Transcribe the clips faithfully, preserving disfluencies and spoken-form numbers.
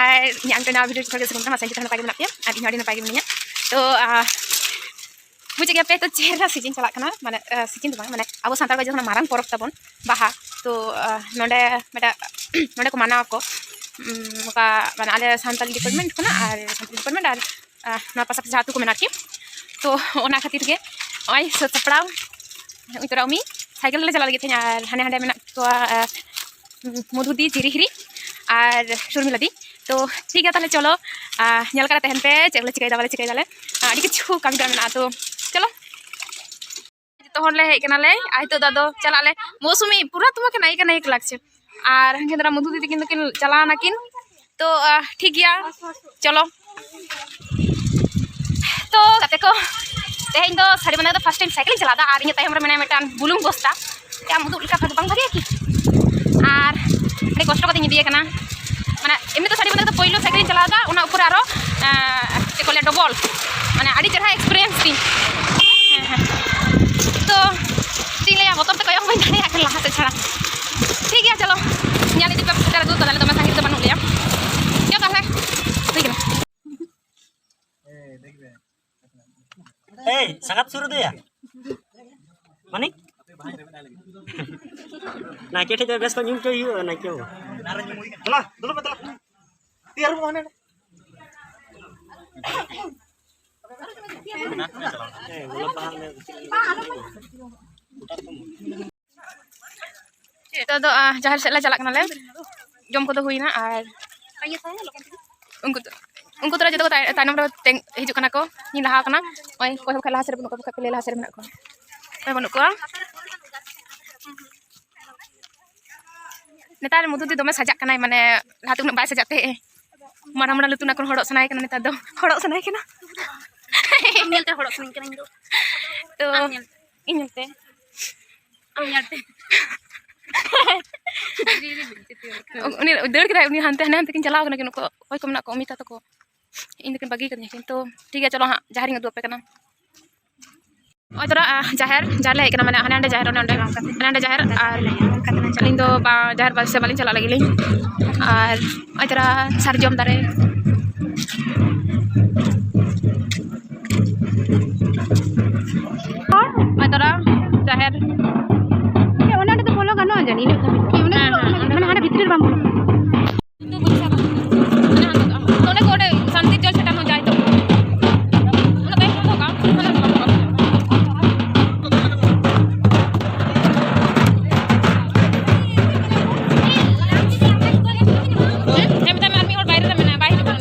ᱟᱨ ᱤᱧᱟᱹᱜ ᱟᱱᱛᱮ ᱱᱟᱣᱟ ᱵᱷᱤᱰᱤᱭᱳ ᱡᱚᱛᱚ ᱦᱚᱲ ᱜᱮ ᱥᱟᱹᱜᱩᱱ ᱠᱟᱱᱟ, ᱟᱥᱟᱧ ᱡᱚᱛᱚ ᱦᱚᱲ ᱱᱟᱯᱟᱭ ᱜᱮ ᱢᱮᱱᱟᱜ ᱯᱮᱭᱟ ᱟᱨ ᱤᱧ ᱦᱚᱸ ᱟᱹᱰᱤ ᱱᱟᱯᱟᱭ ᱜᱮ ᱢᱤᱱᱟᱹᱧᱟ᱾ ᱛᱚ, ᱟᱦ, ᱵᱩᱡᱮᱫ ᱜᱮᱭᱟ ᱯᱮ ᱛᱚ, ᱪᱮᱦᱨᱟ ᱥᱤᱡᱤᱱ ᱪᱟᱞᱟᱜ ᱠᱟᱱᱟ, ᱢᱟᱱᱮ, ᱟᱦ, ᱥᱤᱡᱤᱱ ᱫᱚ ᱵᱟᱝ, ᱢᱟᱱᱮ, ᱟᱵᱚ ᱥᱟᱱᱛᱟᱲ ᱠᱚᱣᱟᱜ ᱡᱚᱛᱚ ᱠᱷᱚᱱᱟᱜ ᱢᱟᱨᱟᱝ ᱯᱚᱨᱚᱵᱽ ᱛᱟᱵᱚᱱ ᱵᱟᱦᱟ᱾ ᱛᱚ, ᱟᱦ, ᱱᱚᱰᱮ ᱢᱤᱫᱴᱟᱜ, ᱱᱚᱰᱮ ᱠᱚ ᱢᱟᱱᱟᱣ ᱟᱠᱚ, ᱩᱢ, ᱱᱚᱝᱠᱟ, ᱢᱟᱱᱮ, ᱟᱞᱮ ᱥᱟᱱᱛᱟᱞᱤ ᱰᱤᱯᱟᱨᱴᱢᱮᱱᱴ ᱠᱷᱚᱱᱟᱜ ᱟᱨ ᱥᱟᱱᱛᱟᱞᱤ ᱰᱤᱯᱟᱨᱴᱢᱮᱱᱴ ᱟᱨ, ᱟᱦ, ᱱᱚᱣᱟ ᱯᱟᱥᱟᱯᱟᱥᱤ ᱡᱟᱦᱟᱸ ᱟᱹᱛᱩ ᱠᱚ ᱢᱮᱱᱟᱜᱼᱟ ᱟᱨᱠᱤ᱾ ᱛᱚ, ᱚᱱᱟ ᱠᱷᱟᱹᱛᱤᱨ ᱜᱮ ᱱᱚᱜᱼᱚᱭ ᱥᱟᱹᱛ ᱥᱟᱯᱲᱟᱣ᱾ ᱩᱱᱤ ᱛᱚᱨᱟ ᱩᱱᱤ ᱥᱟᱭᱠᱮᱞ ᱨᱮᱞᱮ ᱪᱟᱞᱟᱣ ᱞᱟᱹᱜᱤᱫ ᱛᱟᱦᱮᱸᱫ, ᱟᱨ ᱦᱟᱸᱰᱮ ᱦᱟᱸᱰᱮ ᱢᱮᱱᱟᱜ ᱠᱚᱣᱟ, ᱟᱦ, ᱢᱚᱫᱷᱩᱫᱤ, ᱪᱤᱨᱤᱦᱤᱨᱤ ᱟᱨ ᱥᱩᱨᱢᱤᱞᱟᱫᱤ᱾ ᱛᱚ, ᱴᱷᱤᱠ ᱜᱮᱭᱟ, ᱛᱟᱦᱞᱮ ᱪᱚᱞᱚ, ᱟᱦ, ᱧᱮᱞ ᱠᱟᱛᱮ ᱛᱟᱦᱮᱱ ᱯᱮ, ᱪᱮᱫ ᱞᱮ ᱪᱤᱠᱟᱹᱭᱮᱫᱟ, ᱵᱟᱞᱮ ᱪᱤᱠᱟᱹᱭᱮᱫᱟ ᱞᱮ᱾ ᱟᱦ, ᱟᱹᱰᱤ ᱠᱤᱪᱷᱩ ᱠᱟᱹᱢᱤ ᱠᱟᱜ ᱢᱮᱱᱟᱜᱼᱟ᱾ ᱛᱚ, ᱪᱚᱞᱚ᱾ ᱡᱚᱛᱚ ᱦᱚᱲ ᱞᱮ ᱦᱮᱡ ᱠᱟᱱᱟᱞᱮ, ᱟᱨ ᱱᱤᱛᱚᱜ ᱫᱚ ᱟᱫᱚ ᱪᱟᱞᱟᱜ ᱟᱞᱮ᱾ ᱢᱳᱣᱥᱩᱢᱤ, ᱯᱩᱨᱟᱹ ᱛᱩᱢᱟᱹ ᱠᱟᱱᱟ, ᱮᱠᱟᱱ ᱮᱠ ᱞᱟᱜᱪᱷᱮ᱾ ᱟᱨ ᱦᱟᱸᱰᱮ ᱫᱟᱨᱟ ᱢᱚᱫᱷᱩ ᱫᱤᱫᱤ ᱛᱟᱹᱠᱤᱱ ᱫᱚᱠᱤᱱ ᱪᱟᱞᱟᱣ ᱱᱟᱠᱤᱱ᱾ ᱛᱚ, ᱟᱦ, ᱴᱷᱤᱠ ᱜᱮᱭᱟ, ᱪᱚᱞᱚ᱾ ᱛᱚ, ᱜᱟᱛᱮ ᱠᱚ, ᱛᱮᱦᱮᱧ ᱫᱚ ᱥᱟᱹᱲᱤ ᱵᱟᱸᱫᱮ ᱠᱟᱛᱮ ᱯᱷᱟᱥᱴ ᱴᱟᱭᱤᱢ ᱥᱟᱭᱠᱮᱞ ᱤᱧ ᱪᱟᱞᱟᱣᱫᱟ, ᱟᱨ ᱤᱧᱟᱹᱜ ᱛᱟᱭᱚᱢ ᱨᱮ ᱢᱮᱱᱟᱭᱟ ᱢᱤᱫᱴᱟᱝ ᱵᱩᱞᱩᱝ ᱵᱚᱥᱛᱟ᱾ ᱟᱢ ᱩᱫᱩᱜ ᱞᱮᱠᱟ ᱵᱷᱟᱜᱮ ᱵᱟᱝ ᱵᱷᱟᱜᱮᱭᱟ ᱠᱤ? ᱟᱨ ᱟᱹᱰᱤ ᱠᱚᱥᱴᱚ ᱠᱟᱛᱮᱧ ᱤᱫᱤᱭᱮ ᱠᱟᱱᱟ᱾ ᱢᱟᱱᱮ, ᱮᱢᱱᱤ ᱛᱮ ᱥᱟᱹᱲᱤ ᱵᱟᱸᱫᱮ ᱠᱟᱛᱮ ᱯᱳᱭᱞᱳ ᱥᱟᱭᱠᱮᱞ ᱤᱧ ᱪᱟᱞᱟᱣᱫᱟ, ᱚᱱᱟ ᱩᱯᱚᱨᱮ ᱟᱨᱚ, ᱟᱸ, ᱪᱮᱫ ᱠᱚ ᱞᱟᱹᱭᱟ, ᱰᱚᱵᱚᱞ᱾ ᱢᱟᱱᱮ, ᱟᱹᱰᱤ ᱪᱮᱦᱨᱟ ᱮᱠᱥᱯᱤᱨᱤᱭᱮᱱᱥ ᱛᱤᱧ᱾ ᱦᱮᱸ, ᱦᱮᱸ᱾ ᱛᱚ, ᱪᱮᱫ ᱤᱧ ᱞᱟᱹᱭᱟ, ᱵᱚᱛᱚᱨ ᱛᱮ ᱠᱚᱭᱚᱜ ᱦᱚᱸ ᱵᱟᱹᱧ ᱫᱟᱲᱮᱭᱟᱜ ᱠᱟᱱᱟ ᱞᱟᱦᱟ ᱥᱮᱫ ᱪᱷᱟᱲᱟ᱾ ᱴᱷᱤᱠ ᱜᱮᱭᱟ, ᱪᱚᱞᱚ, ᱧᱮᱞ ᱤᱫᱤ ᱯᱮ, ᱥᱮᱴᱮᱨ ᱟᱹᱜᱩ ᱠᱟᱫᱟᱞᱮ, ᱫᱚᱢᱮ ᱥᱟᱺᱜᱤᱧ ᱨᱮᱫᱚ ᱵᱟᱹᱱᱩᱜ ᱞᱮᱭᱟ᱾ ᱪᱚ ᱛᱟᱦᱞᱮ, ᱦᱩᱭ ᱠᱟᱱᱟ᱾ ᱮᱭ, ᱥᱟᱸᱜᱟᱛ ᱥᱩᱨ ᱨᱮᱫᱚᱭᱟ᱾ ᱢᱟᱱᱤᱠ? ᱱᱟᱭᱠᱮ ᱴᱷᱮᱡ ᱫᱚ ᱵᱮᱥ ᱠᱚ ᱧᱩᱢ ᱦᱚᱪᱚᱭ ᱦᱩᱭᱩᱜᱼᱟ, ᱱᱟᱭᱠᱮ ᱵᱟᱵᱟ᱾ ᱫᱮᱞᱟ, ᱫᱩᱲᱩᱵ ᱢᱮ, ᱫᱮᱞᱟ᱾ ᱛᱤ ᱟᱹᱨᱩᱵ ᱢᱮ, ᱦᱟᱱᱮ᱾ ᱦᱮᱸ, ᱜᱳᱞᱟᱯ ᱵᱟᱦᱟ ᱚᱱᱮ ᱱᱤᱛᱚᱜ ᱫᱚ, ᱟᱸ, ᱡᱟᱦᱮᱨ ᱥᱮᱫ ᱞᱮ ᱪᱟᱞᱟᱜ ᱠᱟᱱᱟᱞᱮ᱾ ᱡᱚᱢ ᱠᱚᱫᱚ ᱦᱩᱭᱱᱟ ᱟᱨ ᱩᱱᱠᱩ ᱫᱚ, ᱩᱱᱠᱩ ᱫᱚ ᱡᱚᱛᱚ ᱠᱚ ᱛᱟᱭ-, ᱛᱟᱭᱱᱚᱢ ᱨᱮ ᱛᱮᱝ-, ᱦᱤᱡᱩᱜ ᱠᱟᱱᱟ ᱠᱚ᱾ ᱤᱧ ᱞᱟᱦᱟ ᱠᱟᱱᱟ᱾ ᱱᱚᱜᱼᱚᱭ ᱚᱠᱚᱭ ᱦᱚᱸ ᱵᱟᱠᱷᱟᱡ ᱞᱟᱦᱟ ᱥᱮᱫ ᱨᱮ ᱵᱟᱹᱱᱩᱜ ᱠᱚᱣᱟ, ᱵᱟᱠᱷᱟᱡ ᱞᱟᱦᱟ ᱥᱮᱫ ᱨᱮ ᱢᱮᱱᱟᱜ ᱠᱚᱣᱟ᱾ ᱚᱠᱚᱭ ᱵᱟᱹᱱᱩᱜ ᱠᱚᱣᱟ᱾ ᱱᱮᱛᱟᱨ ᱢᱚᱫᱷᱩ ᱫᱤ ᱫᱚᱢᱮ ᱥᱟᱡᱟᱜ ᱠᱟᱱᱟᱭ, ᱢᱟᱱᱮ ᱞᱟᱦᱟᱛᱮ ᱩᱱᱟᱹᱜ ᱵᱟᱭ ᱥᱟᱡᱟᱜ ᱛᱟᱦᱮᱸᱜ᱾ ᱢᱟᱨᱟᱝ ᱢᱟᱨᱟᱝ ᱞᱩᱛᱩᱨ ᱚᱱᱟ ᱠᱚ ᱦᱚᱲᱚᱜ ᱥᱟᱱᱟᱭᱮ ᱠᱟᱱᱟ ᱱᱮᱛᱟᱨ ᱫᱚ᱾ ᱦᱚᱲᱚᱜ ᱥᱟᱱᱟᱭᱮ ᱠᱟᱱᱟ᱾ ᱟᱢ ᱧᱮᱞᱛᱮ ᱦᱚᱲᱚᱜ ᱥᱟᱱᱟᱧ ᱠᱟᱱᱟ ᱤᱧ ᱫᱚ᱾ ᱛᱚ, ᱟᱢ ᱧᱮᱞᱛᱮ᱾ ᱤᱧ ᱧᱮᱞᱛᱮ᱾ ᱟᱢ ᱧᱮᱞᱛᱮ᱾ ᱩᱱᱤ ᱫᱟᱹᱲ ᱠᱮᱫᱟᱭ, ᱩᱱᱤ ᱦᱟᱱᱛᱮ, ᱦᱟᱱᱮ ᱦᱟᱱᱛᱮ ᱠᱤᱱ ᱪᱟᱞᱟᱣ ᱠᱟᱱᱟ ᱠᱤᱱ, ᱩᱱᱠᱩ ᱚᱠᱚᱭ ᱠᱚ ᱢᱮᱱᱟᱜ ᱠᱚᱣᱟ, ᱚᱢᱤᱛᱟ ᱛᱟᱠᱚ᱾ ᱤᱧ ᱫᱚᱠᱤᱱ ᱵᱟᱹᱜᱤ ᱠᱟᱫᱤᱧᱟ ᱠᱤᱱ᱾ ᱛᱚ, ᱴᱷᱤᱠ ᱜᱮᱭᱟ, ᱪᱚᱞᱚ ᱦᱟᱸᱜ, ᱡᱟᱦᱮᱨ ᱤᱧ ᱩᱫᱩᱜ ᱟᱯᱮ ᱠᱟᱱᱟ᱾ ᱱᱚᱜᱼᱚᱭ ᱛᱚᱨᱟ, ᱟᱸ, ᱡᱟᱦᱮᱨ, ᱡᱟᱦᱮᱨ ᱞᱮ ᱦᱮᱡ ᱠᱟᱱᱟ, ᱢᱟᱱᱮ ᱦᱟᱸᱰᱮ ᱦᱟᱸᱰᱮ ᱡᱟᱦᱮᱨ, ᱚᱱᱮ ᱚᱸᱰᱮ, ᱦᱟᱸᱰᱮ ᱦᱟᱸᱰᱮ ᱡᱟᱦᱮᱨ, ᱟᱨ ᱟᱹᱞᱤᱧ ᱫᱚ ᱵᱟ-, ᱡᱟᱦᱮᱨ ᱵᱟ-, ᱥᱮᱫ ᱵᱟᱹᱞᱤᱧ ᱪᱟᱞᱟᱜ ᱞᱟᱹᱜᱤᱫ ᱞᱤᱧ᱾ ᱟᱨ ᱱᱚᱜᱼᱚᱭ ᱛᱚᱨᱟ ᱥᱟᱨᱡᱚᱢ ᱫᱟᱨᱮ᱾ ᱱᱚᱜᱼᱚᱭ ᱛᱚᱨᱟ ᱡᱟᱦᱮᱨ᱾ ᱚᱱᱟ ᱨᱮᱫᱚ ᱵᱚᱞᱚ ᱜᱟᱱᱚᱜᱼᱟ ᱡᱟᱹᱱᱤᱡ, ᱤᱱᱟᱹᱜ ᱫᱷᱟᱹᱵᱤᱡ᱾ ᱦᱮᱸ, ᱦᱮᱸ, ᱢᱟᱱᱮ ᱦᱟᱸᱰᱮ ᱵᱷᱤᱛᱨᱤ ᱨᱮ ᱵᱟᱝ ᱵᱚᱞᱚ᱾ ᱚᱸᱰᱮ ᱠᱚ, ᱚᱸᱰᱮ ᱥᱟᱱᱛᱤ ᱡᱚᱞ ᱪᱷᱟᱴᱟᱣ ᱦᱚᱸ ᱡᱟᱭ ᱛᱚ᱾ ᱚᱱᱟ ᱛᱟᱭᱚᱢ ᱫᱚ ᱵᱟᱝ, ᱚᱱᱟ ᱫᱚ ᱵᱟᱝ᱾ ᱦᱮᱸ, ᱢᱮᱛᱟᱭ ᱢᱮ ᱟᱨ ᱢᱤᱫ ᱦᱚᱲ ᱵᱟᱭᱨᱮ ᱨᱮ ᱢᱮᱱᱟᱭᱟ, ᱵᱟᱭ ᱦᱤᱡᱩᱜ ᱠᱟᱱᱟ᱾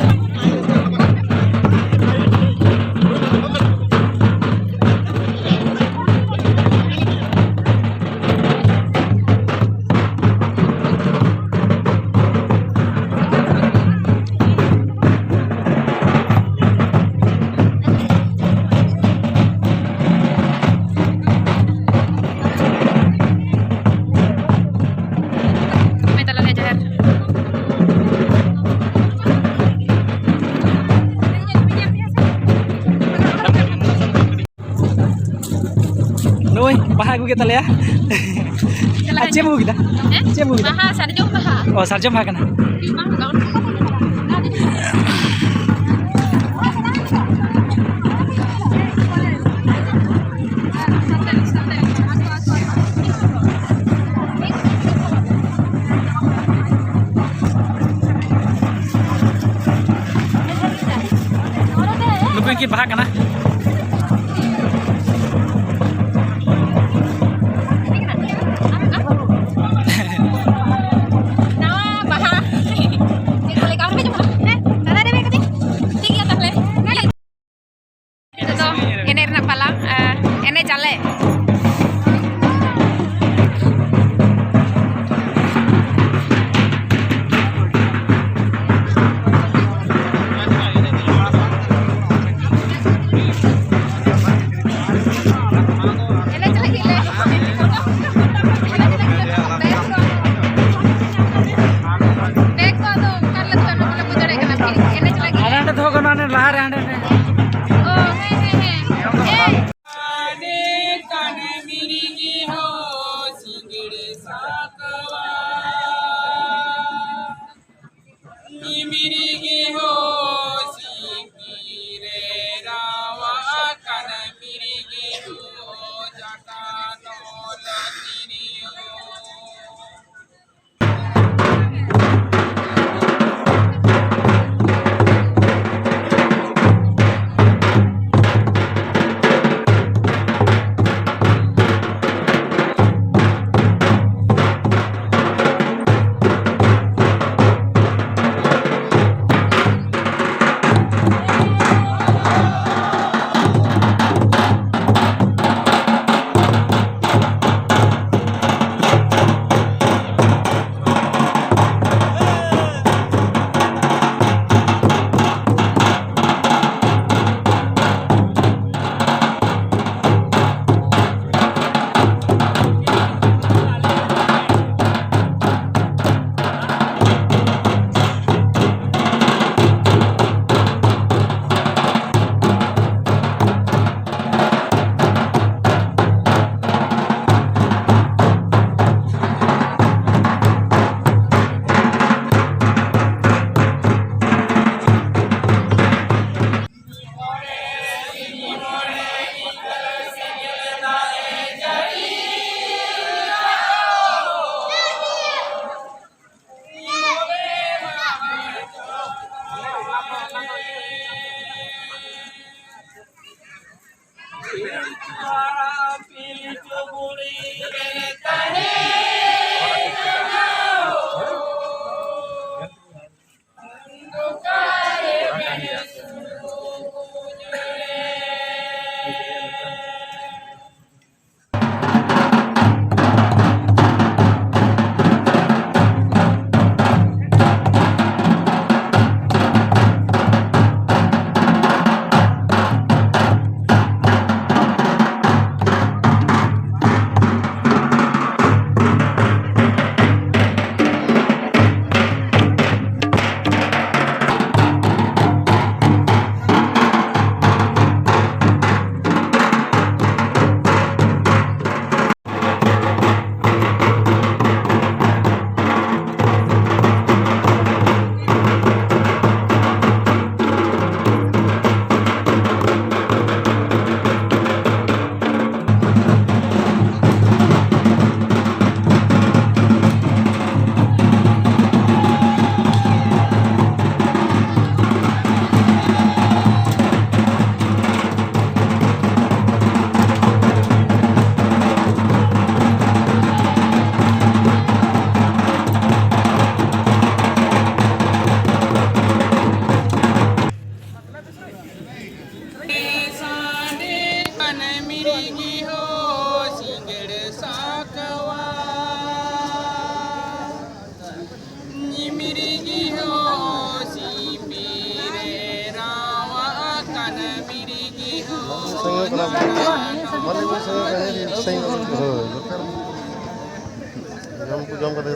ᱢᱮ ᱛᱟᱞᱟᱝ ᱮ ᱡᱟᱦᱮᱨ᱾ ᱱᱩᱭ ᱵᱟᱦᱟ ᱟᱹᱜᱩ ᱠᱮᱫ ᱛᱟᱞᱮᱭᱟ᱾ ᱟᱨ ᱪᱮᱫ ᱮᱢ ᱟᱹᱜᱩ ᱠᱮᱫᱟ? ᱦᱮᱸ? ᱪᱮᱫ ᱮᱢ ᱟᱹᱜᱩ ᱠᱮᱫᱟ? ᱵᱟᱦᱟ, ᱥᱟᱨᱡᱚᱢ ᱵᱟᱦᱟ᱾ ᱚ, ᱥᱟᱨᱡᱚᱢ ᱵᱟᱦᱟ ᱠᱟᱱᱟ᱾ ᱱᱩᱠᱩ ᱠᱤ ᱵᱟᱦᱟ ᱠᱟᱱᱟ? ᱱᱟᱣᱟ ᱵᱟᱦᱟ᱾ ᱪᱮᱫ ᱠᱚ ᱞᱟᱹᱭ ᱠᱟᱜ ᱚᱱᱠᱟ ᱧᱟᱢᱚᱜᱼᱟ? ᱦᱮᱸ, ᱫᱟᱫᱟ ᱨᱮᱵᱮᱫ ᱠᱟᱹᱴᱤᱡ᱾ ᱴᱷᱤᱠ ᱜᱮᱭᱟ ᱛᱟᱦᱞᱮ᱾ ᱱᱤᱛᱚᱜ ᱫᱚ ᱮᱱᱮᱡ ᱨᱮᱱᱟᱜ ᱯᱟᱞᱟ, ᱮᱱᱮᱡ ᱟᱞᱮ᱾ ᱮᱱᱮᱡ ᱞᱟᱹᱜᱤᱫ ᱞᱮ᱾ ᱵᱮᱜᱽ ᱠᱚ ᱟᱫᱚ ᱚᱠᱟ ᱨᱮᱞᱮ ᱫᱚᱦᱚᱭᱟ, ᱚᱱᱟ ᱵᱟᱞᱮ ᱵᱩᱡᱽ ᱫᱟᱲᱮᱭᱟᱜ ᱠᱟᱱᱟ᱾ ᱮᱱᱮᱡ ᱞᱟᱹᱜᱤᱫ᱾ ᱦᱟᱸᱰᱮ ᱦᱟᱸᱰᱮ ᱫᱚᱦᱚ ᱜᱟᱱᱚᱜᱼᱟ, ᱦᱟᱸᱰᱮ ᱞᱟᱦᱟ ᱨᱮ, ᱦᱟᱸᱰᱮ, ᱦᱟᱸᱰᱮ᱾ ᱚ, ᱦᱮᱸ, ᱦᱮᱸ, ᱦᱮᱸ᱾ ᱦᱮᱸ᱾ ᱦᱳᱭ, ᱫᱚᱨᱠᱟᱨ᱾ ᱡᱚᱢ ᱠᱚ ᱡᱚᱢ ᱠᱟᱛᱮ᱾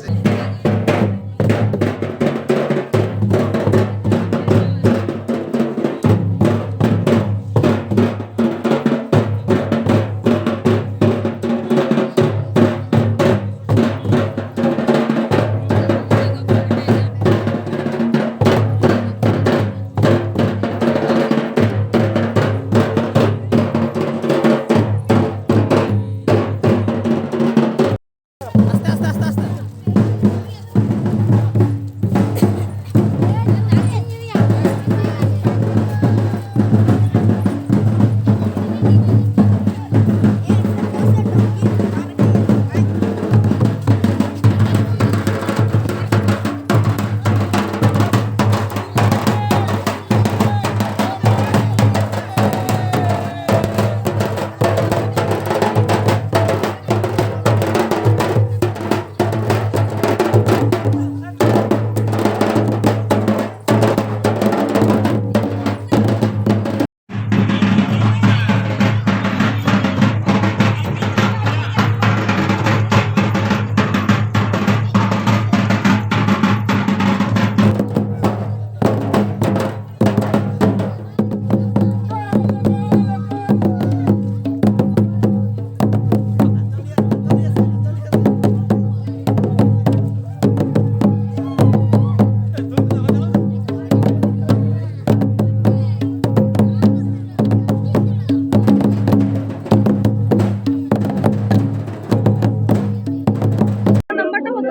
আমার নাম্বারটা কত?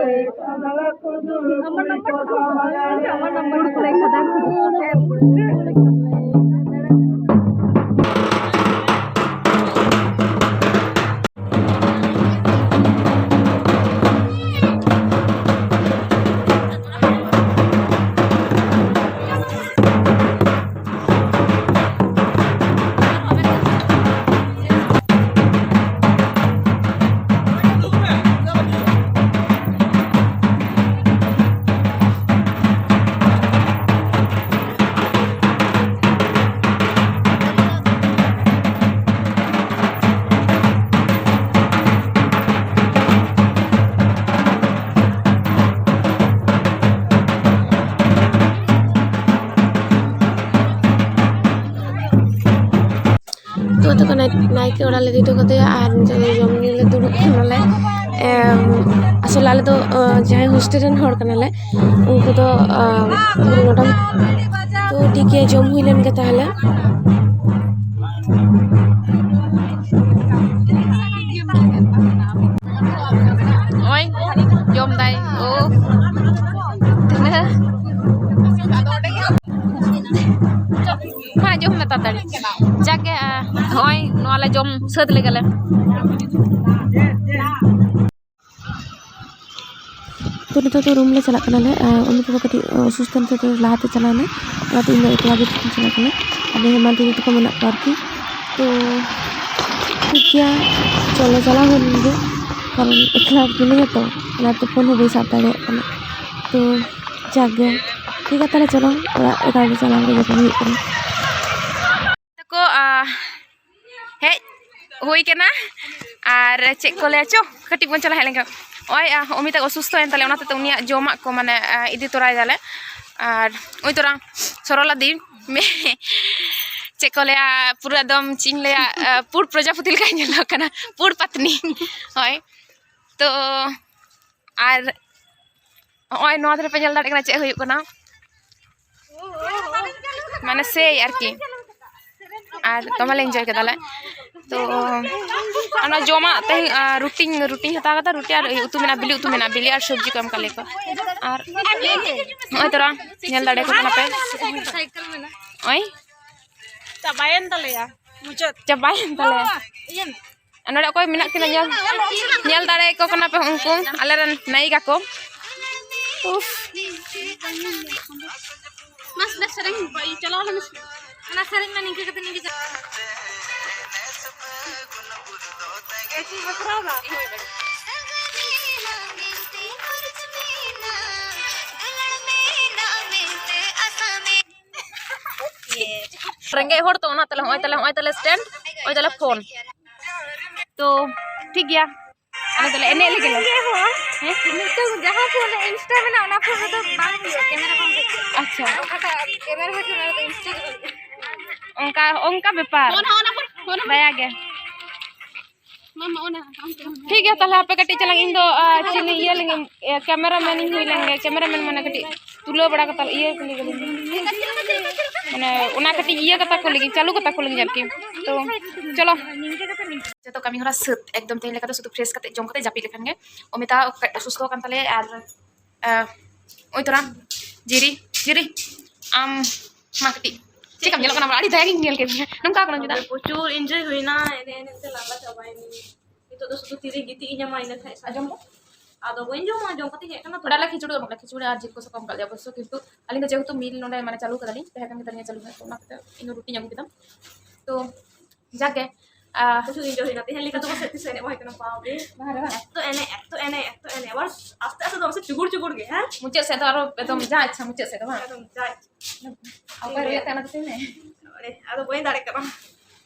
আমার নাম্বারটা কত? আমার নাম্বারটা কোথায়? ᱱᱟᱭ- ᱱᱟᱭᱠᱮ ᱚᱲᱟᱜ ᱞᱮ ᱤᱫᱤ ᱦᱚᱴᱚ ᱠᱟᱫᱮᱭᱟ ᱟᱨ ᱱᱤᱛᱚᱜ ᱫᱚ ᱡᱚᱢ ᱧᱩ ᱞᱮ ᱫᱩᱲᱩᱵ ᱠᱟᱱᱟᱞᱮ᱾ ᱮᱢ, ᱟᱥᱚᱞ ᱟᱞᱮ ᱫᱚ, ᱚ, ᱡᱟᱦᱟᱸᱭ ᱦᱳᱥᱴᱮᱞ ᱨᱮᱱ ᱦᱚᱲ ᱠᱟᱱᱟᱞᱮ, ᱩᱱᱠᱩ ᱫᱚ, ᱚ, ᱱᱚᱰᱮ᱾ ᱛᱚ ᱴᱷᱤᱠ ᱜᱮᱭᱟ, ᱡᱚᱢ ᱦᱩᱭ ᱞᱮᱱ ᱜᱮ ᱛᱟᱦᱚᱞᱮ᱾ ᱱᱚᱜᱼᱚᱭ ᱡᱚᱢ ᱫᱟᱭ᱾ ᱳ, ᱛᱤᱱᱟᱹᱜ? ᱢᱟ ᱡᱚᱢ ᱢᱮ ᱛᱟᱲᱟᱛᱟᱲᱤ᱾ ᱡᱟᱜᱮ, ᱟ, ᱱᱚᱜᱼᱚᱭ ᱱᱚᱣᱟ ᱞᱮ ᱡᱚᱢ ᱥᱟᱹᱛ ᱞᱮᱜᱮ ᱞᱮ᱾ ᱛᱚ ᱱᱤᱛᱚᱜ ᱫᱚ ᱨᱩᱢ ᱞᱮ ᱪᱟᱞᱟᱜ ᱠᱟᱱᱟᱞᱮ᱾ ᱟᱨ ᱩᱱᱤ ᱫᱚ ᱠᱟᱹᱴᱤᱡ ᱚᱥᱩᱥᱛᱷᱚ ᱱᱤᱛᱚᱜ ᱫᱚ ᱞᱟᱦᱟᱛᱮ ᱪᱟᱞᱟᱣ ᱮᱱᱟ, ᱚᱱᱟᱛᱮ ᱤᱧ ᱫᱚ ᱮᱠᱞᱟ ᱜᱮ ᱪᱟᱞᱟᱜ ᱠᱟᱱᱟ᱾ ᱟᱫᱚ ᱦᱮᱢᱟᱱᱛᱤ ᱫᱤᱫᱤ ᱛᱟᱠᱚ ᱢᱮᱱᱟᱜ ᱠᱚᱣᱟ ᱟᱨᱠᱤ᱾ ᱛᱚ ᱴᱷᱤᱠ ᱜᱮᱭᱟ, ᱪᱚᱞᱚ ᱪᱟᱞᱟᱣ ᱦᱩᱭ ᱞᱮᱱ ᱜᱮ, ᱠᱟᱨᱚᱱ ᱮᱠᱞᱟ ᱢᱤᱱᱟᱹᱧᱟ ᱛᱚ, ᱚᱱᱟᱛᱮ ᱯᱷᱳᱱ ᱦᱚᱸ ᱵᱟᱹᱧ ᱥᱟᱵ ᱫᱟᱲᱮᱭᱟᱜ ᱠᱟᱱᱟ᱾ ᱛᱚ ᱡᱟᱠ ᱜᱮ, ᱴᱷᱤᱠ ᱜᱮᱭᱟ, ᱛᱟᱦᱚᱞᱮ ᱪᱚᱞᱚ ᱚᱲᱟᱜ ᱮᱠᱟᱞ ᱜᱮ ᱪᱟᱞᱟᱣ ᱜᱮ ᱡᱚᱛᱚᱱ ᱦᱩᱭᱩᱜ ᱠᱟᱱᱟ᱾ ᱛᱟᱠᱚ, ᱟ, ᱦᱮᱡ ᱦᱩᱭ ᱠᱟᱱᱟ᱾ ᱟᱨ ᱪᱮᱫ ᱠᱚ ᱞᱟᱹᱭᱟ, ᱪᱚ ᱠᱟᱹᱴᱤᱡ ᱵᱚᱱ ᱪᱟᱞᱟᱜ ᱦᱮᱡ ᱞᱮᱱᱠᱷᱟᱱ᱾ ᱱᱚᱜᱼᱚᱭ, ᱟ, ᱚᱢᱤᱛᱟ ᱚᱥᱩᱥᱛᱷᱚᱭᱮᱱ ᱛᱟᱞᱮ, ᱚᱱᱟ ᱦᱚᱛᱮᱡ ᱛᱮ ᱩᱱᱤᱭᱟᱜ ᱡᱚᱢᱟᱜ ᱠᱚ ᱢᱟᱱᱮ, ᱟ, ᱤᱫᱤ ᱛᱚᱨᱟᱭ ᱫᱟᱞᱮ᱾ ᱟᱨ ᱳᱭ ᱛᱚᱨᱟ ᱥᱚᱨᱚᱞᱟ ᱫᱤ ᱢᱮ-, ᱪᱮᱫ ᱠᱚ ᱞᱟᱹᱭᱟ, ᱯᱩᱨᱟᱹ ᱮᱠᱫᱚᱢ ᱪᱮᱫ ᱤᱧ ᱞᱟᱹᱭᱟ, ᱟ, ᱯᱩᱲ ᱯᱨᱚᱡᱟᱯᱚᱛᱤ ᱞᱮᱠᱟᱭ ᱧᱮᱞᱚᱜ ᱠᱟᱱᱟ, ᱯᱩᱲ ᱯᱟᱛᱱᱤ᱾ ᱦᱳᱭ, ᱛᱚ ᱟᱨ ᱱᱚᱜᱼᱚᱭ ᱱᱚᱣᱟ ᱫᱷᱟᱨᱮ ᱯᱮ ᱧᱮᱞ ᱫᱟᱲᱮᱭᱟᱜ ᱠᱟᱱᱟ ᱪᱮᱫ ᱦᱩᱭᱩᱜ ᱠᱟᱱᱟ, ᱢᱟᱱᱮ ᱥᱮᱭ ᱟᱨᱠᱤ᱾ ᱟᱨ ᱫᱚᱢᱮ ᱞᱮ ᱮᱱᱡᱚᱭ ᱠᱮᱫᱟᱞᱮ᱾ ᱛᱚ ᱚᱱᱟ ᱡᱚᱢᱟᱜ ᱛᱮᱦᱮᱧ, ᱟᱨ ᱨᱩᱴᱤᱧ, ᱨᱩᱴᱤᱧ ᱦᱟᱛᱟᱣ ᱠᱟᱫᱟ, ᱨᱩᱴᱤ ᱟᱨ ᱩᱛᱩ ᱢᱮᱱᱟᱜᱼᱟ, ᱵᱤᱞᱤ ᱩᱛᱩ ᱢᱮᱱᱟᱜᱼᱟ, ᱵᱤᱞᱤ ᱟᱨ ᱥᱚᱵᱽᱡᱤ ᱠᱚ ᱮᱢ ᱠᱟᱜ ᱞᱮᱭᱟ ᱠᱚ᱾ ᱟᱨ ᱱᱚᱜᱼᱚᱭ ᱛᱚᱨᱟ ᱧᱮᱞ ᱫᱟᱲᱮᱭᱟᱠᱚ ᱠᱟᱱᱟ ᱯᱮ᱾ ᱱᱚᱜᱼᱚᱭ ᱪᱟᱵᱟᱭᱮᱱ ᱛᱟᱞᱮᱭᱟ, ᱢᱩᱪᱟᱹᱫ᱾ ᱪᱟᱵᱟᱭᱮᱱ ᱛᱟᱞᱮᱭᱟ᱾ ᱤᱭᱟᱹ ᱟᱨ ᱱᱚᱰᱮ ᱚᱠᱚᱭ ᱢᱮᱱᱟᱜ ᱠᱤᱱᱟ? ᱧᱮᱞ, ᱧᱮᱞ ᱫᱟᱲᱮᱭᱟᱠᱚ ᱠᱟᱱᱟ ᱯᱮ ᱩᱱᱠᱩ ᱟᱞᱮᱨᱮᱱ ᱱᱟᱭᱤᱠᱟ ᱠᱚ᱾ ᱩᱯᱷ᱾ ᱢᱟᱥ ᱵᱮᱥ ᱥᱮᱨᱮᱧ ᱪᱟᱞᱟᱣ ᱞᱮᱱᱟ᱾ ᱚᱱᱟ ᱥᱮᱨᱮᱧ ᱢᱟ ᱱᱤᱝᱠᱟᱹ ᱠᱟᱛᱮ ᱱᱤᱝᱠᱟᱹ ᱪᱟᱞᱟᱣ᱾ ᱨᱮᱸᱜᱮᱡ ᱦᱚᱲ ᱛᱚ, ᱚᱱᱟ ᱛᱟᱞᱮ, ᱦᱚᱸᱜᱼᱚᱭ ᱛᱟᱞᱮ, ᱦᱚᱸᱜᱼᱚᱭ ᱛᱟᱞᱮ stand, ᱦᱚᱸᱜᱼᱚᱭ ᱛᱟᱞᱮ phone᱾ ᱛᱚ ᱴᱷᱤᱠ ᱜᱮᱭᱟ, ᱟᱞᱮ ᱫᱚᱞᱮ ᱮᱱᱮᱡ ᱞᱮᱜᱮ ᱞᱮ᱾ ᱦᱮᱸ? ᱢᱤᱫᱴᱟᱝ ᱡᱟᱦᱟᱸ phone ᱨᱮ Insta ᱢᱮᱱᱟᱜᱼᱟ, ᱚᱱᱟ phone ᱨᱮᱫᱚ ᱵᱟᱝ ᱦᱩᱭᱩᱜᱼᱟ, camera ᱵᱟᱝ ᱦᱩᱭᱩᱜᱼᱟ᱾ ᱟᱪᱪᱷᱟ᱾ ᱚᱠᱟᱴᱟᱜ camera ᱦᱩᱭᱩᱜ ᱠᱟᱱᱟ, ᱚᱱᱟ ᱫᱚ Insta ᱜᱮ ᱵᱟᱝ ᱦᱩᱭᱩᱜᱼᱟ᱾ ᱚᱱᱠᱟ, ᱚᱱᱠᱟ ᱵᱮᱯᱟᱨ᱾ ᱫᱟᱭᱟ ᱜᱮ᱾ ᱢᱟᱢᱟ, ᱚᱱᱟ ᱟᱢ ᱴᱷᱮᱱ᱾ ᱴᱷᱤᱠ ᱜᱮᱭᱟ, ᱛᱟᱦᱞᱮ ᱦᱟᱯᱮ ᱠᱟᱹᱴᱤᱡ ᱪᱟᱞᱟᱝ ᱤᱧ ᱫᱚ, ᱟᱨ, ᱪᱮᱫ ᱤᱧ ᱤᱭᱟᱹ ᱞᱮᱜᱮ, ᱤᱭᱟᱹ, cameraman ᱤᱧ ᱦᱩᱭ ᱞᱮᱱ ᱜᱮ, cameraman ᱢᱟᱱᱮ ᱠᱟᱹᱴᱤᱡ ᱛᱩᱞᱟᱹᱣ ᱵᱟᱲᱟ ᱠᱟᱛᱮ ᱤᱭᱟᱹ ᱠᱚ ᱞᱟᱹᱜᱤᱫ, ᱢᱟᱱᱮ ᱚᱱᱟ ᱠᱟᱹᱴᱤᱡ ᱤᱭᱟᱹ ᱠᱟᱛᱟ ᱠᱚ ᱞᱟᱹᱜᱤᱫ, ᱪᱟᱹᱞᱩ ᱠᱟᱛᱟ ᱠᱚ ᱞᱟᱹᱜᱤᱫ ᱟᱨᱠᱤ᱾ ᱛᱚ ᱪᱚᱞᱚ, ᱡᱚᱛᱚ ᱠᱟᱹᱢᱤ ᱦᱚᱨᱟ ᱥᱟᱹᱛ ᱮᱠᱫᱚᱢ ᱛᱮᱦᱮᱧ ᱞᱮᱠᱟ ᱫᱚ ᱥᱩᱫᱷᱩ fresh ᱠᱟᱛᱮ ᱡᱚᱢ ᱠᱟᱛᱮ ᱡᱟᱹᱯᱤᱫ ᱞᱮᱠᱷᱟᱱ ᱜᱮ᱾ ᱚᱢᱤᱛᱟ ᱚᱥᱩᱥᱛᱷᱚ ᱠᱟᱱ ᱛᱟᱞᱮᱭᱟ ᱟᱨ, ᱟᱸ, ᱳᱭ ᱛᱚᱨᱟ ᱡᱤᱨᱤ, ᱡᱤᱨᱤ, ᱟᱢ ᱢᱟ ᱠᱟᱹᱴᱤᱡ ᱪᱮᱫ ᱞᱮᱠᱟᱢ ᱧᱮᱞᱚᱜ ᱠᱟᱱᱟ? ᱟᱹᱰᱤ ᱫᱟᱭᱟ ᱜᱤᱧ ᱧᱮᱞ ᱠᱮᱫ ᱢᱮᱭᱟ, ᱱᱚᱝᱠᱟ ᱠᱟᱱᱟᱢ ᱪᱮᱫᱟᱜ? ᱯᱨᱚᱪᱩᱨ enjoy ᱦᱩᱭᱱᱟ, ᱮᱱᱮᱡ ᱮᱱᱮᱡ ᱛᱮ ᱞᱟᱸᱜᱟ ᱪᱟᱵᱟᱭᱮᱱᱟᱹᱧ᱾ ᱱᱤᱛᱚᱜ ᱫᱚ ᱥᱩᱫᱷᱩ ᱛᱤᱨᱮ ᱜᱤᱛᱤᱡ ᱤᱧ ᱧᱟᱢᱟ, ᱤᱱᱟᱹ ᱠᱷᱟᱡ ᱟᱸᱡᱚᱢ ᱠᱚ? ᱟᱫᱚ ᱵᱟᱹᱧ ᱡᱚᱢᱟ, ᱡᱚᱢ ᱠᱟᱛᱮ ᱦᱮᱡ ᱠᱟᱱᱟ ᱛᱚ᱾ ᱚᱲᱟᱜ ᱞᱮ ᱠᱷᱤᱪᱩᱲᱤ ᱮᱢᱚᱜ ᱞᱮ, ᱠᱷᱤᱪᱩᱲᱤ ᱟᱨ ᱡᱤᱞ ᱠᱚ ᱥᱟᱠᱟᱢ ᱠᱟᱜ ᱞᱮᱭᱟ ᱚᱵᱚᱥᱥᱚ, ᱠᱤᱱᱛᱩ ᱟᱹᱞᱤᱧ ᱫᱚ ᱡᱮᱦᱮᱛᱩ meal ᱱᱚᱰᱮ ᱢᱟᱱᱮ ᱪᱟᱹᱞᱩ ᱠᱟᱫᱟᱞᱤᱧ, ᱛᱟᱦᱮᱸ ᱠᱟᱱ ᱜᱮ ᱛᱟᱹᱞᱤᱧᱟ ᱪᱟᱹᱞᱩ ᱨᱮ, ᱛᱚ ᱚᱱᱟ ᱠᱟᱛᱮ ᱤᱧ ᱫᱚ ᱨᱩᱴᱤᱧ ᱟᱹᱜᱩ ᱠᱮᱫᱟ᱾ ᱛᱚ ᱡᱟᱠ ᱜᱮ, ᱟᱦ, ᱯᱨᱚᱪᱩᱨ enjoy ᱦᱩᱭᱱᱟ ᱛᱮᱦᱮᱧ ᱞᱮᱠᱟ ᱫᱚ᱾ ᱯᱟᱥᱮᱡ ᱛᱤᱥ ᱮᱱᱮᱡ ᱵᱟᱝ ᱦᱩᱭ ᱠᱟᱱᱟ, ᱵᱟᱯ ᱨᱮ᱾ ᱵᱟᱦᱨᱮ ᱵᱟᱝ? ᱮᱛᱚ ᱮᱱᱮᱡ, ᱮᱛᱚ ᱮᱱᱮᱡ, ᱮᱛᱚ ᱮᱱᱮᱡ, ᱟᱵᱟᱨ ᱟᱥᱛᱮ ᱟᱥᱛᱮ ᱫᱚ ᱟᱥᱮ ᱪᱩᱜᱩᱲ ᱪᱩᱜᱩᱲ ᱜᱮ, ᱦᱮᱸ? ᱢᱩᱪᱟᱹᱫ ᱥᱮᱫ ᱫᱚ ᱟᱨᱚ ᱮᱠᱫᱚᱢ ᱡᱟ ᱤᱪᱪᱷᱟ ᱢᱩᱪᱟᱹᱫ ᱥᱮᱫ ᱫᱚ, ᱵᱟᱝ? ᱮᱠᱫᱚᱢ ᱡᱟ ᱤᱪᱪᱷᱟ᱾ ᱚᱠᱚᱭ ᱨᱩᱭᱮᱫ ᱛᱟᱦᱮᱱᱟ ᱠᱟᱹᱴᱤᱡ ᱢᱮ? ᱟᱨᱮ, ᱟᱫᱚ ᱵᱟᱹᱧ ᱫᱟᱲᱮᱭᱟᱜ ᱠᱟᱱᱟ᱾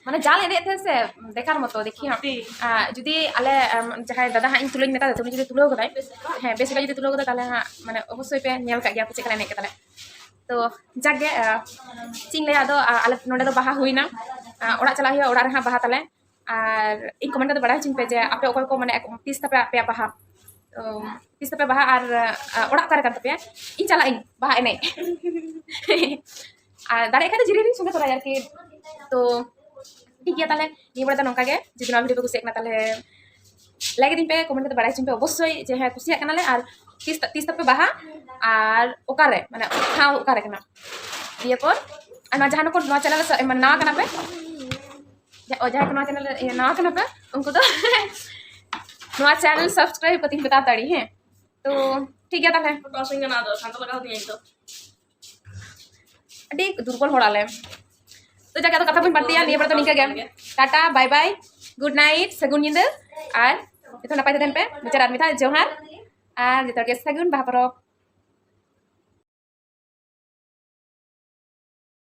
ᱢᱟᱱᱮ ᱡᱟᱞ ᱮᱱᱮᱡ ᱛᱮ ᱥᱮ ᱫᱮᱠᱷᱟᱨ ᱢᱚᱛᱚ, ᱫᱮᱠᱷᱤ ᱦᱟᱸᱜ᱾ ᱥᱚᱛᱤ᱾ ᱟᱨ ᱡᱩᱫᱤ ᱟᱞᱮ, ᱟᱢ, ᱡᱟᱦᱟᱸᱭ ᱫᱟᱫᱟ ᱦᱟᱸᱜ ᱤᱧ ᱛᱩᱞᱟᱹᱧ ᱢᱮᱛᱟ ᱫᱮᱭᱟ, ᱩᱱᱤ ᱡᱩᱫᱤ ᱛᱩᱞᱟᱹᱣ ᱠᱟᱫᱟᱭ, ᱦᱮᱸ, ᱵᱮᱥ ᱞᱮᱠᱟ ᱡᱩᱫᱤ ᱛᱩᱞᱟᱹᱣ ᱠᱟᱫᱟᱭ, ᱛᱟᱦᱞᱮ ᱦᱟᱸᱜ, ᱢᱟᱱᱮ, ᱚᱵᱚᱥᱥᱳᱭ ᱯᱮ ᱧᱮᱞ ᱠᱟᱜ ᱜᱮᱭᱟ ᱯᱮ ᱪᱮᱫ ᱞᱮᱠᱟ ᱮᱱᱮᱡ ᱠᱟᱫᱟᱞᱮ᱾ ᱛᱚ, ᱡᱟᱠ ᱜᱮ, ᱟᱸ, ᱪᱮᱫ ᱤᱧ ᱞᱟᱹᱭᱟ, ᱟᱫᱚ, ᱟᱸ, ᱟᱞᱮ ᱱᱚᱸᱰᱮ ᱫᱚ ᱵᱟᱦᱟ ᱦᱩᱭᱱᱟ᱾ ᱟᱸ, ᱚᱲᱟᱜ ᱪᱟᱞᱟᱜ ᱦᱩᱭᱩᱜᱼᱟ, ᱚᱲᱟᱜ ᱨᱮ ᱦᱟᱸᱜ ᱵᱟᱦᱟ ᱛᱟᱞᱮ᱾ ᱟᱨ ᱤᱧ comment ᱠᱟᱛᱮ ᱵᱟᱲᱟᱭ ᱦᱚᱪᱚᱧ ᱯᱮ ᱡᱮ ᱟᱯᱮ ᱚᱠᱚᱭ ᱠᱚ, ᱢᱟᱱᱮ, ᱛᱤᱥ ᱛᱟᱯᱮ ᱟᱯᱮᱭᱟᱜ ᱵᱟᱦᱟ? ᱛᱚ, ᱛᱤᱥ ᱛᱟᱯᱮ ᱵᱟᱦᱟ ᱟᱨ, ᱟᱸ, ᱚᱲᱟᱜ ᱚᱠᱟᱨᱮ ᱠᱟᱱ ᱛᱟᱯᱮᱭᱟ? ᱤᱧ ᱪᱟᱞᱟᱜ ᱟᱹᱧ ᱵᱟᱦᱟ ᱮᱱᱮᱡ᱾ ᱟᱨ ᱫᱟᱲᱮᱭᱟᱜ ᱠᱷᱟᱱ ᱫᱚ ᱡᱤᱞ ᱦᱚᱸᱧ ᱥᱚᱸᱜᱮ ᱛᱚᱨᱟᱭᱟ ᱟᱨᱠᱤ᱾ ᱛᱚ, ᱴᱷᱤᱠ ᱜᱮᱭᱟ, ᱛᱟᱦᱞᱮ ᱱᱤᱭᱟᱹ ᱵᱮᱲᱟ ᱫᱚ ᱱᱚᱝᱠᱟ ᱜᱮ᱾ ᱡᱩᱫᱤ ᱱᱚᱣᱟ video ᱯᱮ ᱠᱩᱥᱤᱭᱟᱜ ᱠᱟᱱᱟ, ᱛᱟᱦᱞᱮ like ᱤᱫᱤᱧ ᱯᱮ, comment ᱠᱟᱛᱮ ᱵᱟᱲᱟᱭ ᱦᱚᱪᱚᱧ ᱯᱮ ᱚᱵᱚᱥᱥᱳᱭ ᱡᱮ, ᱦᱮᱸ, ᱠᱩᱥᱤᱭᱟᱜ ᱠᱟᱱᱟᱞᱮ᱾ ᱟᱨ ᱛᱤᱥ, ᱛᱤᱥ ᱛᱟᱯᱮ ᱵᱟᱦᱟ ᱟᱨ ᱚᱠᱟᱨᱮ, ᱢᱟᱱᱮ, ᱴᱷᱟᱶ ᱚᱠᱟᱨᱮ ᱠᱟᱱᱟ? ᱫᱤᱭᱮ ᱯᱚᱨ, ᱟᱨ ᱱᱚᱣᱟ ᱡᱟᱦᱟᱸ ᱠᱚ ᱱᱚᱣᱟ channel ᱨᱮ ᱥᱟ-, ᱢᱟᱱᱮ, ᱱᱟᱣᱟ ᱠᱟᱱᱟ ᱯᱮ, ᱡᱟ-, ᱚ, ᱡᱟᱦᱟᱸᱭ ᱠᱚ ᱱᱚᱣᱟ channel ᱨᱮ, ᱤᱭᱟᱹ, ᱱᱟᱣᱟ ᱠᱟᱱᱟ ᱯᱮ, ᱩᱱᱠᱩ ᱫᱚ ᱱᱚᱣᱟ channel subscribe ᱠᱟᱹᱛᱤᱧ ᱯᱮ ᱛᱟᱲᱟᱛᱟᱲᱤ, ᱦᱮᱸ᱾ ᱛᱚ, ᱴᱷᱤᱠ ᱜᱮᱭᱟ ᱛᱟᱦᱞᱮ᱾ ᱯᱷᱳᱴᱳ ᱟᱥᱮᱱ ᱠᱟᱱᱟ, ᱟᱫᱚ ᱴᱷᱟᱱᱰᱟ ᱞᱟᱜᱟᱣ ᱫᱤᱧᱟ ᱤᱧ ᱫᱚ᱾ ᱟᱹᱰᱤ ᱫᱩᱨᱵᱚᱞ ᱦᱚᱲ ᱟᱞᱮ᱾ ᱛᱚ, ᱡᱟᱠ ᱜᱮ, ᱟᱫᱚ ᱠᱟᱛᱷᱟ ᱵᱟᱹᱧ ᱵᱟᱹᱲᱛᱤᱭᱟ, ᱱᱤᱭᱟᱹ ᱵᱮᱲᱟ ᱫᱚ ᱱᱤᱝᱠᱟᱹ ᱜᱮ᱾ Tata, bye bye, good night, ᱥᱟᱹᱜᱩᱱ ᱧᱤᱫᱟᱹ, ᱟᱨ ᱡᱚᱛᱚ ᱱᱟᱯᱟᱭ ᱛᱮ ᱛᱟᱦᱮᱱ ᱯᱮ᱾ ᱢᱩᱪᱟᱹᱫ ᱟᱨ ᱢᱤᱫ ᱫᱷᱟᱣ ᱡᱚᱦᱟᱨ, ᱟᱨ ᱡᱚᱛᱚ ᱦᱚᱲ ᱜᱮ ᱥᱟᱹᱜᱩᱱ ᱵᱟᱦᱟ ᱯᱚᱨᱚᱵᱽ᱾